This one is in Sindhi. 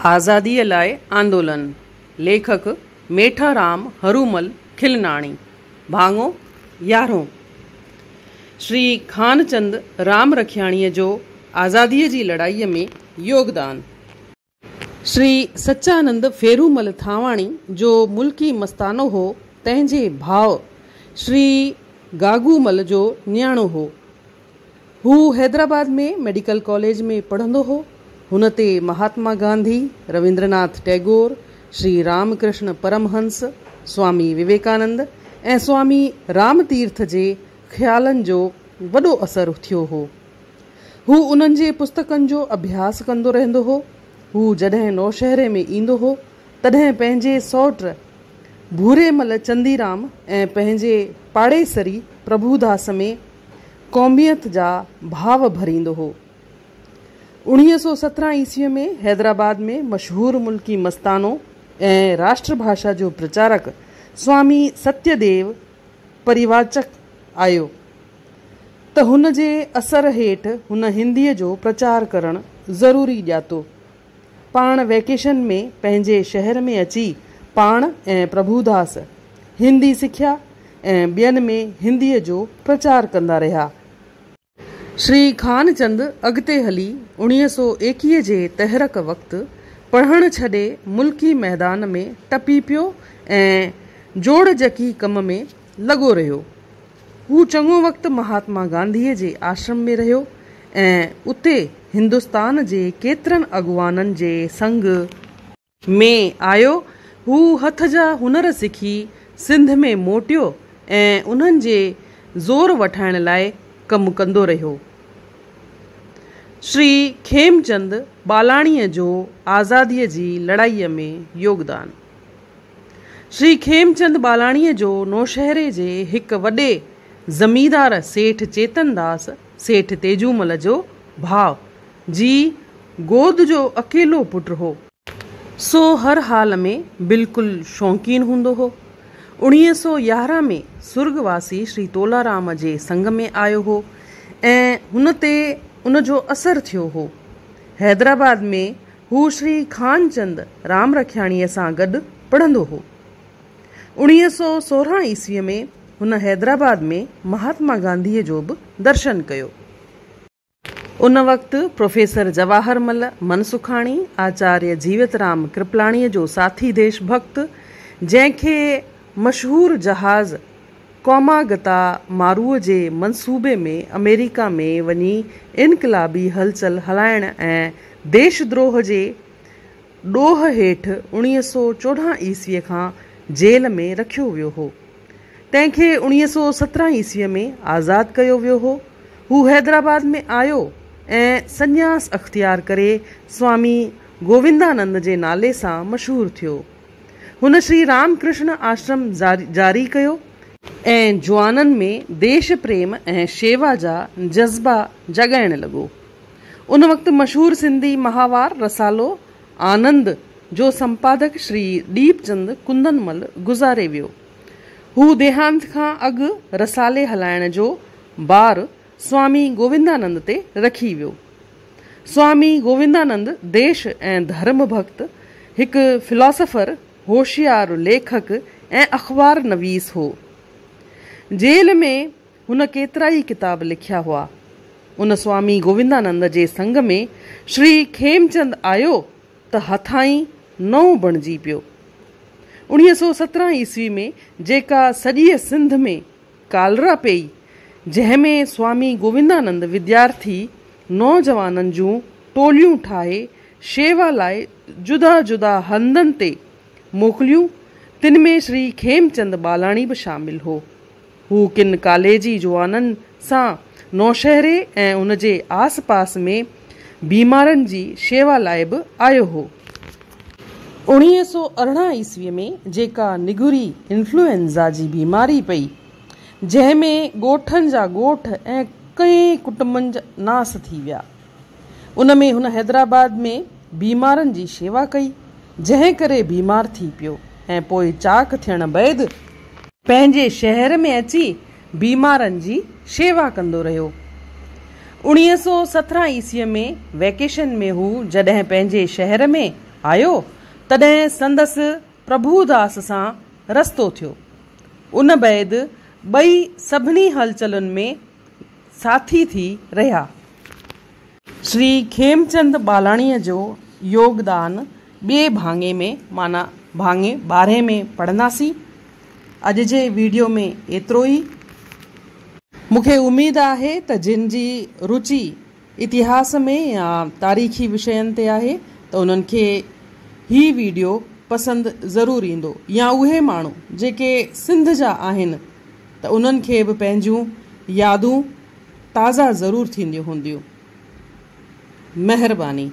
آزاديء لاء آندولن، ليکڪ، ميٺارام هرومل کلناڻي، ڀاڱو يارهون، شري خانچند رامرکياڻيء جو آزاديء جي لڙائيء ۾ يوگدان. شري سچانند ڦيرومل ٿاواڻي، جو ملڪي مستانو هو، تنهن جي ڀاء شري گاگومل جو نياڻو هو. هو حيدرآباد ۾ ميڊيڪل ڪاليج ۾ پڙهندو هو. هن تي مهاتما گانڌي، رويندرناٿ ٽئگور، شري رام ڪرشن پرمهنس، سوامي وويڪانند ۽ سوامي رام تيرٿ جي خيالن جو وڏو اثر ٿيو هو. هو انهن جي پستڪن جو اڀياس ڪندو رهندو هو. هو جڏهن نوشهري ۾ ايندو هو، تڏهن پنهنجي سئوٽ ڀوريمل چنديرام ۽ پنهنجي پاڙيسري پرڀوداس ۾ قوميت جا ڀاو ڀريندو هو. 1917 عيسويء ۾ حيدرآباد ۾ مشهور ملڪي مستانو ۽ راشٽر ڀاشا جو پرچارڪ سوامي ستيه ديو پريواچڪ آيو ته هن جي اثر هيٺ هن هنديء جو پرچار ڪرڻ ضروري ڄاتو. پاڻ وئڪيشن ۾ پنهنجي شهر ۾ اچي پاڻ ۽ پرڀوداس هندي سکيا ۽ ٻين ۾ هنديء جو پرچار ڪندا رهيا. شري خانچند اڳتي هلي 1921 جي تحرڪ وقت پڙهڻ ڇڏي ملڪي ميدان ۾ ٽپي پيو ۽ جوڙجڪي ڪم ۾ لڳو رهيو. هو چڱو وقت مهاتما گانڌيء جي آشرم ۾ رهيو ۽ اتي هندستان جي ڪيترن اڳواڻن جي سنگ. ۾ آيو. هو هٿ جا هنر سکي سنڌ ۾ موٽيو ۽ انهن جي زور وٺائڻ لاء ڪم ڪندو رهيو. شري کيمچند ٻالاڻيء جو آزاديء جي لڙائيء ۾ يوگدان. شري کيمچند ٻالاڻيء جو نوشهري جي هڪ وڏي زميندار سيٺ چيتنداس، سيٺ تيجومل جو ڀاء، جي گود جو اڪيلو پٽ هو. سو هر حال ۾ بلڪل شوقين هوندو هو. 1911 ۾ سرڳواسي شري تولارام جي سنگ ۾ آيو هو ۽ هن تي ان جو اثر ٿيو هو. حيدرآباد ۾ هو شري خانچند رامرکياڻيء سان گڏ پڙهندو هو. 1916 عيسويء ۾ هن حيدرآباد ۾ مهاتما گانڌيء جو به درشن ڪيو. ان وقت پروفيسر جواهر مل منسکاڻي، آچاريه جيوترام ڪرپلاڻيء جو ساٿي ديش ڀڳت، جنهن کي مشهور جهاز ڪوماگتا ماروء جي منصوبي ۾ آمريڪا ۾ وڃي انقلابي هلچل هلائڻ ۽ ديش دروهه جي ڏوهه هيٺ 1914 عيسويء کان جيل ۾ رکيو ويو هو. تنهن کي 1917 عيسويء ۾ آزاد ڪيو ويو هو. هو حيدرآباد ۾ آيو ۽ سنياس اختيار ڪري سوامي گووندانند جي نالي سان مشهور ٿيو. هن شري رام ڪرشن آشرم جاري ڪيو. ۽ جوانن ۾ ديش پريم ۽ شيوا جا جذبا جاڳائڻ لڳو. ان وقت مشهور سنڌي ماهوار رسالو آنند جو سمپادڪ شري ديپچند ڪندن مل گذاري ويو. هو ديهانت کان اڳ رسالي هلائڻ جو بار سوامي گووندانند تي رکي ويو. سوامي گووندانند ديش ۽ ڌرم ڀڳت، هڪ فلاسافر، هوشيار ليکڪ ۽ اخبار نويس هو. جيل ۾ هن ڪيترائي ڪتاب لکيا هئا. ان سوامي گووندانند جي سنگ ۾ شري کيمچند آيو ته هٿائين نئون بڻجي پيو. 1917 عيسوي ۾ جيڪا سڄيء سنڌ ۾ ڪالرا پيئي، جنهن ۾ سوامي گووندانند وديارٿي نوجوانن جون ٽوليون ٺاهي شيوا لاء جدا جدا هنڌن تي موڪليون، تن ۾ شري کيمچند ٻالاڻي به شامل هو. هو ڪن ڪاليجي جوانن سان نوشهري ۽ ان جي آس پاس ۾ بيمارن جي شيوا لاء به آيو هو. 1918 عيسويء ۾ جيڪا نگوري انفلوئنزا جي بيماري پئي، جنهن ۾ ڳوٺن جا ڳوٺ ۽ ڪئين ڪٽنبن جا ناس ٿي ويا، ان ۾ هن حيدرآباد ۾ بيمارن جي شيوا ڪئي، جنهن ڪري بيمار ٿي پيو ۽ پوء چاق ٿيڻ بعد پنهنجي شهر ۾ اچي بيمارن جي شيوا ڪندو رهيو. 1917 عيسويء ۾ وئڪيشن ۾ هو جڏهن پنهنجي شهر ۾ آيو، تڏهن سندس پرڀوداس سان رستو ٿيو. ان بعد ٻئي سڀني هلچلن ۾ ساٿي ٿي رهيا. شري کيمچند ٻالاڻيء جو يوگدان ٻئي ڀاڱي ۾ معنيٰ ڀاڱي ٻارهين ۾ پڙهنداسين. اڄ جي ويڊيو ۾ ايترو ئي. مون کي اميد آهي ته جن جي رچي اتهاس ۾ يا تاريخي وشين تي آهي ته انهن کي هي ويڊيو پسند ضرور ايندو يا اهي ماڻهو جيڪي سنڌ جا آهن ته انهن کي به پنهنجون يادون تازا ضرور ٿينديون هونديون. مهرباني.